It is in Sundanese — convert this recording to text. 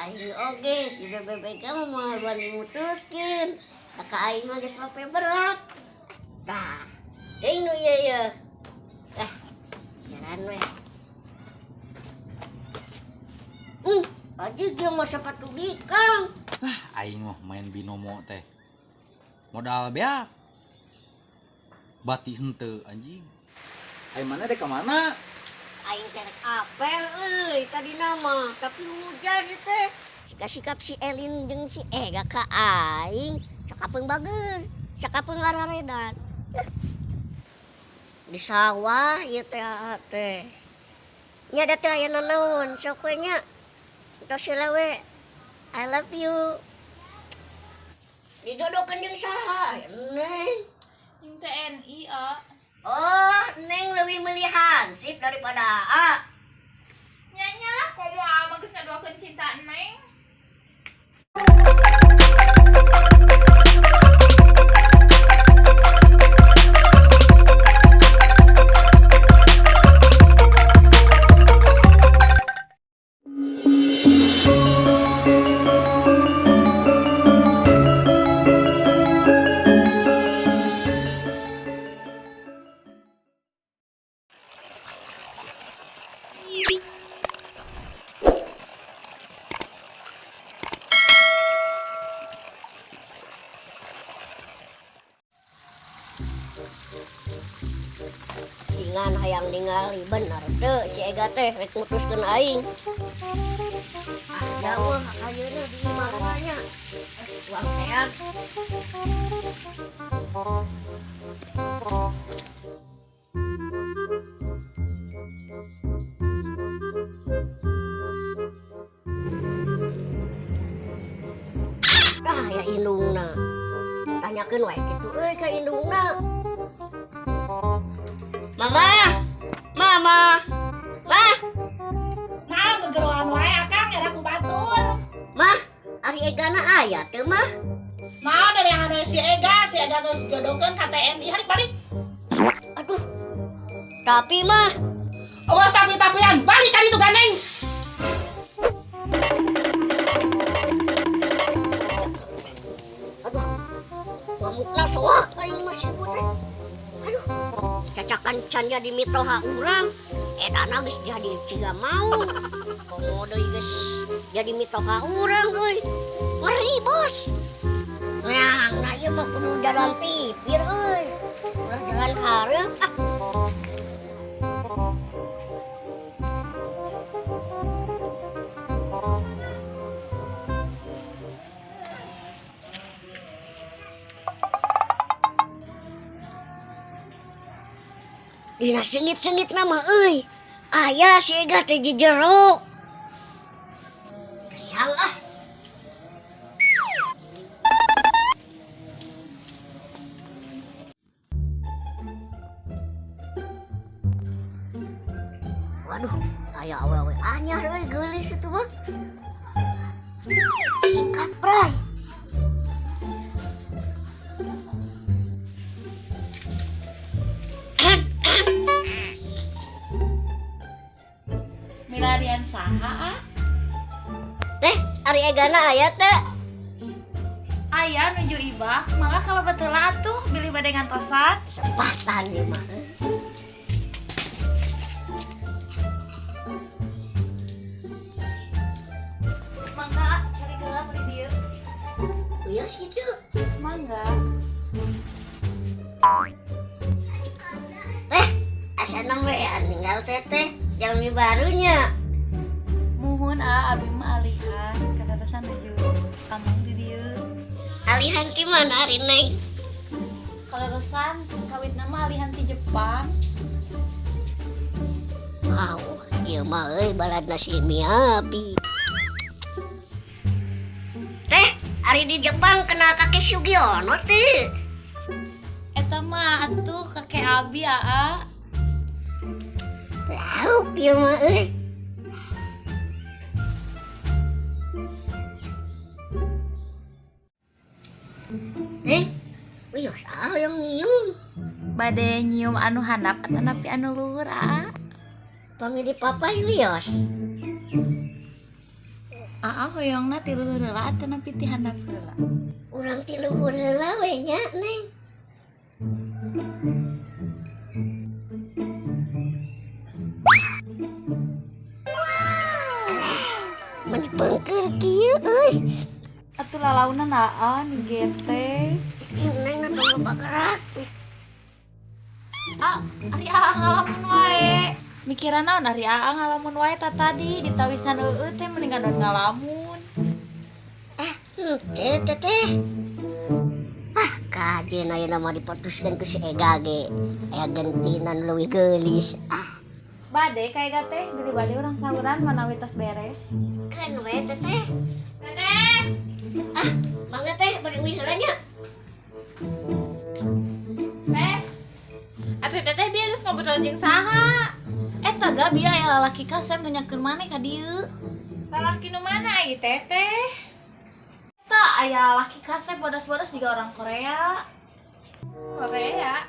Aing oge si BBBK mah moal wani mutuskeun. Da ka aing mah geus lope berat. Tah, deui nu ieu ye. Ah, jalan we. Aja dia mah sepatu bikang. Ah, aing mah main binomo teh. Modal beak. Bati henteu anjing. Aing mana dek ka mana? Aing teh rek apel euy tadi nama, tapi hujan ieu teh. Sikap-sikap si Elin jeung si Ega ka aing, sakapeung bager, sakapeung ngararedan. Di sawah ieu teh teh. Nya da teh aya nanaon sok we nya. Tos heula we. I love you. Dijodohkeun jeung saha? Neng. Jeung TNI, A. Oh, Neng lebih milih Hansip daripada A. Nya lah, komo A mah geus ngaduakeun cinta Neng. Dengan hayang ningali bener teu si Ega teh rek mutuskeun aing. Ah, jauh ayeuna di imah nya. Uang teak. Ah, ya indungna. Tanyakeun wae kitu euy ka indungna. Mama, mama, ma. Nah, gegeroan wae akang era ku batur. Mah, ari Egana aya teu mah? Nah, dari yang anu si Ega, si Ega geus jodohkeun ka TNI hari balik. Aduh. Tapi mah, eueuh tapi-tapian, balik ka ditu gandeng. Aduh. Ngamukna soak aing mah si ibu teh. Aduh, cacakan can jadi mitoha urang, edana geus jadi ciga mau. Komo deui geus jadi mitoha urang euy. Ngeri, bos. Nah, nah ieu mah kudu jalan pipir euy. Ulah jalan hareup ah. Dina sengit-sengit nama euy. Aya si Ega teh di jero. Hayang ah. Waduh, aya awewe anyar euy geulis itu mah. Singkat pray. Milarian saha, ah? Teh, ari Egana aya teh? Aya nuju ibak, mangga kalau betul atuh bilih bade ngantosan. Kesempatan ieu mah. Mangga cari heula di dieu. Wios kitu. Mangga. Teh, asa nembe ninggal teteh jalmi barunya. Muhun a abi mah alihan katasan nuju amang di dieu. Alihan ti mana ari Neng? Kaleresan kawitna mah alihan ti Jepang. Wow, ieu mah euy baladna si Miyabi. Teh, ari di Jepang kenal kakek Sugiono teh. Eta mah atuh kakek abi aa. Lauk ieu mah euy. Wios ah yang nyium. Bade nyium anu handap atanapi anu luhur aa? Pamili papay wios. Aa hoyongna ti luhur heula atanapi ti handap heula? Urang ti luhur heula we nya, Neng. Alah, meni pengker kieu euy. Atuh lalaunan aa nu gete. Cicing Neng tong loba gerak. Ah, ari aa ngalamun wae. Mikiran naon ari aa ngalamun wae ta tadi ditawisan eueuh teh mendingan don ngalamun. Ah, henteu teteh. Ah, kajen ayeuna mah diputuskeun ku si Ega ge. Aya gentinan leuwih geulis. Ah, Bade ka Ega teh, beli bade urang sauran manawi tos beres. Keun we teteh. Teteh. Ah, mangga teh bade uih heula nya. Teh. Atuh teteh bieu geus ngobrol jeung saha? Eta ga bieu aya lalaki kasep nanyakeun maneh ka dieu. Lalaki nu mana ieu teteh? Eta aya laki kasep bodas-bodas juga orang Korea. Korea.